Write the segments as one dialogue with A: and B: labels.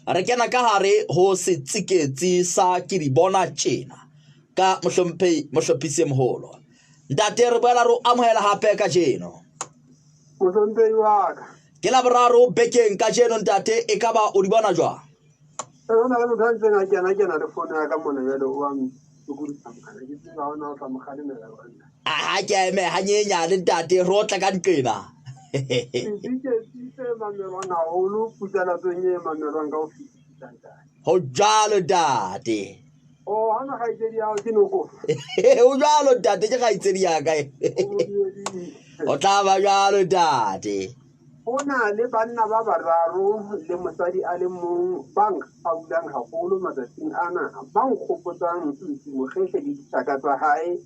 A: Re kena ka hare ho setsiketsi sa ke di bona tjena ka mohlomphehi mohlophisi e moholo. Ntate re boela re o amohela hape kajeno.
B: Mohlomphehi wa ka.
A: Ke Laboraro bekeng kajeno ntate, e ka ba o di bona jwang?
B: Ho na le motho a ntseng a kena kena le fono ya ka mona jwale o a ntokodisa mogala. Ke tseba ona o tla mo kgalemela jwang.
A: A ke a eme hanyenyane ntate, re otla ka nqena.
B: Setsiketsi se mamelwang haholo putsalatsong e mamelwang ka ho fetisisa ntate.
A: Ho jwalo ntate.
B: Oh, hana kgaitsedi ya hao ke noko.
A: Ho jwalo ntate, ke kgaitsedi ya ka. O tla ba jwalo ntate.
B: Ho na le banna ba bararo le mosadi a le mong ba nkgaulang haholo matsatsing ana, ba nkgopotsang Ntsi Mokgehle le dithaka tsa hae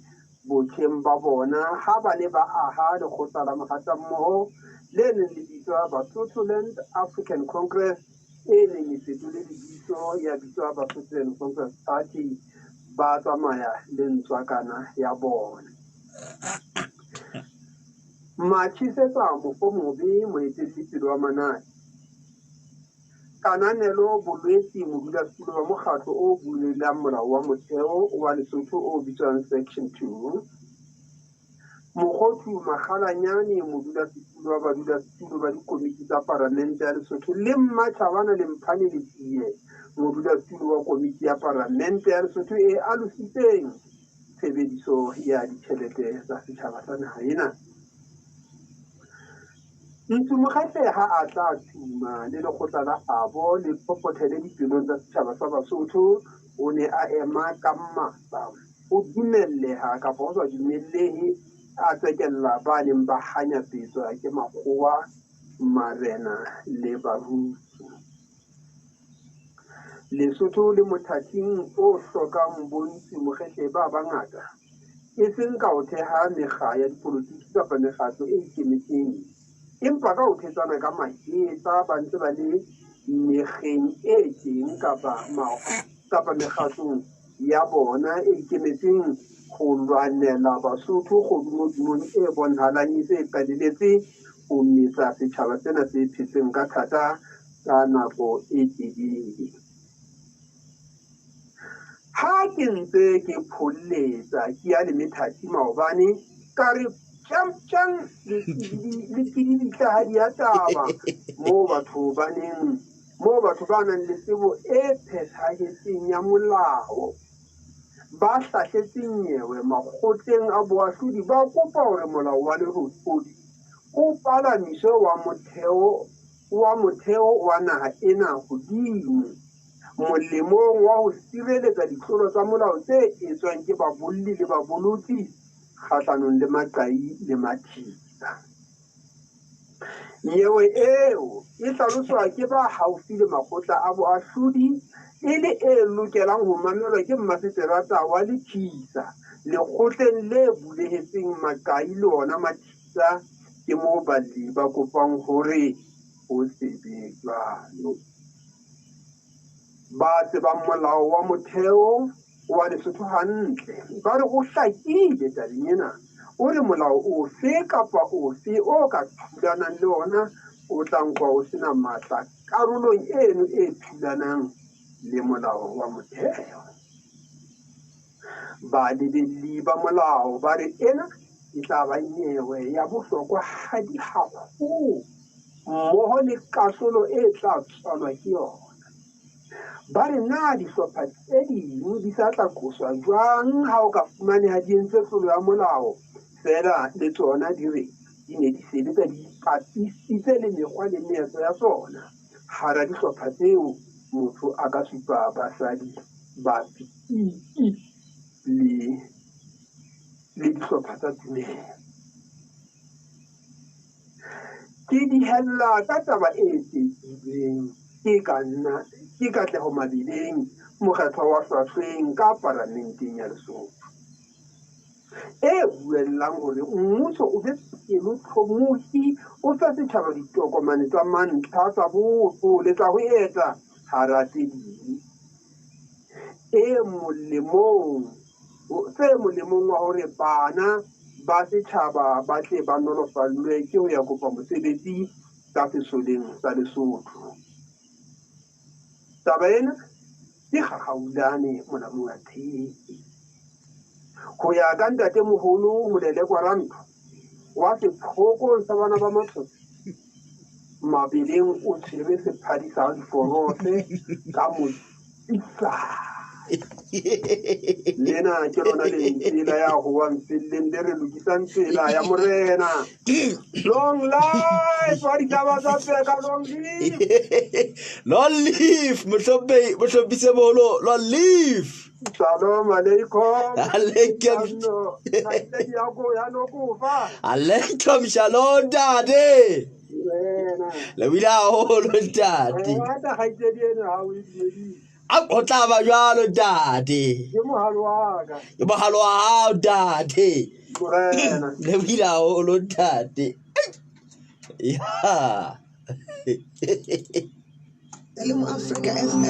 B: botjheng ba bona ha ba ne ba aha lekgotla la mohatammoho le neng le bitswa Basotholand African Congress e neng e fetole lebitso ya bitswa Basotholand Congress Party, ba tsamaya le ntswakana ya bona. Matjhisetsa Mofomobe, moetellipele wa Manane. Kananelo Bolwetse, modulasetulo wa mokgatlo o buellang molao wa motheo wa Lesotho o bitswang Section 2. Mokgothu Makgalanyane, modulasetulo wa badulasetulo ba dikomiti tsa Paramente ya Lesotho le Mmatjhabana Lemphane Letsie, modulasetulo wa komiti ya Paramente ya Lesotho e alositseng tshebediso ya ditjhelete tsa setjhaba sa naha ena. Ntsu Mokgatle ha a tla tuma le lekgotla la habo le phophothele dipelong tsa setjhaba sa Basotho, o ne a ema ka matla ho dumelleha kapa ho sa dumellehe, a tsekella ba neng ba hanyapetswa ke makgowa, marena le baruti. Lesotho le mothating o hlokang bontsi mokgehle ba bangata, e seng ka ho theha mekga ya dipolotiki kapa mekgatlo e ikemetseng, empa ka ho thetsana ka mahetla ba ntse ba le mekgeng e teng kapa kapa mekgatlong ya bona e ikemetseng ho lwanela Basotho kgodumodumong e bonahalang e se e qaleletse ho metsa setjhaba sena se phetseng ka thata ka nako e telele. Ha ke ntse ke pholletsa ke ya le methati maobane, ka re tjang le tsidibitla ya taba moo batho ba neng moo batho ba nang le tsebo e phethahetseng ya molao ba hlahletseng nyewe makgotleng a boahlodi ba kopa hore molao wa Lerothodi o palamiswe wa motheo wa motheo wa naha ena hodimo, molemong wa ho sireletsa ditlolo tsa molao tse etswang ke babolli le babolotsi kgahlanong le maqai le mathisa. Nyewe eo e hlaloswa ke ba haufi le makgotla a boahlodi e le e lokelang ho mamelwa ke mmaseterata wa Lethisa lekgotleng le bulehetseng maqai le ona mathisa. Ke moo balli ba kopang hore ho se be jwalo. Ba tsebang molao wa motheo wa Lesotho hantle ba re o hlakile tabeng ena. O re molao ofe kapa ofe o ka thulanang le ona o tla nkwa o sena matla karolong eno e thulanang le molao wa motheo. Balebelli ba molao ba re ena e tla ba nyewe ya bohlokwahadi haholo mmoho le kahlolo e tla tswalwa ke yona. Ba re na dihlopha tse ding di sa tla qoswa jwang ha ho ka fumaneha di entse tlolo ya molao feela le tsona di re di ne di sebetsa di ipapisitse le mekgwa le meetlo ya tsona. Hara dihlopha tseo motho a ka supa basadi ba pitiki le le dihlopha tsa tumelo. Ke dihella ka taba e tekilweng ke ka nna ke Katleho Mabeleng, mokgethwa wa Hlwahlweng ka Paramenteng ya Lesotho, e buellang hore mmuso o be pelotlhomohi o fe setjhaba ditokomane tsa mantlha tsa botho le tsa ho eta hara tse ding e molemong tse molemong wa hore bana ba setjhaba ba tle ba nolofallwe ke ho ya kopa mosebetsi ka sesoleng sa Lesotho. Taba ena ke kgakgaulane molamu wa tshepe. Ho ya ka ntatemoholo Molelekwa Rantho wa sephoko sa bana ba Mathose, Mabeleng o tshwere sephadi sa diforose ka motsisa. Lena ke lona lentswe la ya howang felleng le re lokisang tsela ya Morena. Long life wa ditaba tsa peka long live.
A: Long live mohlomphehi mohlophise moholo long live.
B: Salam aleikum.
A: Aleikum.
B: Ya nokufa.
A: Aleikum shalom ntate.
B: Wena.
A: Le bile haholo ntate.
B: Rata kgaitsedi eno ha o e dumedise.
A: A ho tla ba jwalo ntate.
B: Ke mohalo wa ka.
A: Ke mohalo wa hao ntate.
B: Morena.
A: Le bile haholo ntate. Ya.
C: Le mo Afrika FM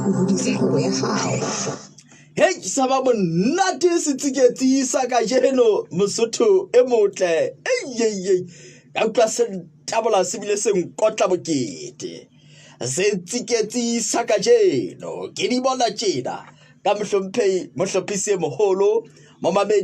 C: ho hodisa kgwebo ya hao.
A: Hei sa ba monate setsiketsi sa kajeno Mosotho e motle. Ei ei ei. Ka utlwa se ntabola se bile se nkotla bokete. Setsiketsi sa kajeno ke di bona tjena ka mohlomphehi mohlophisi e moholo momamedi.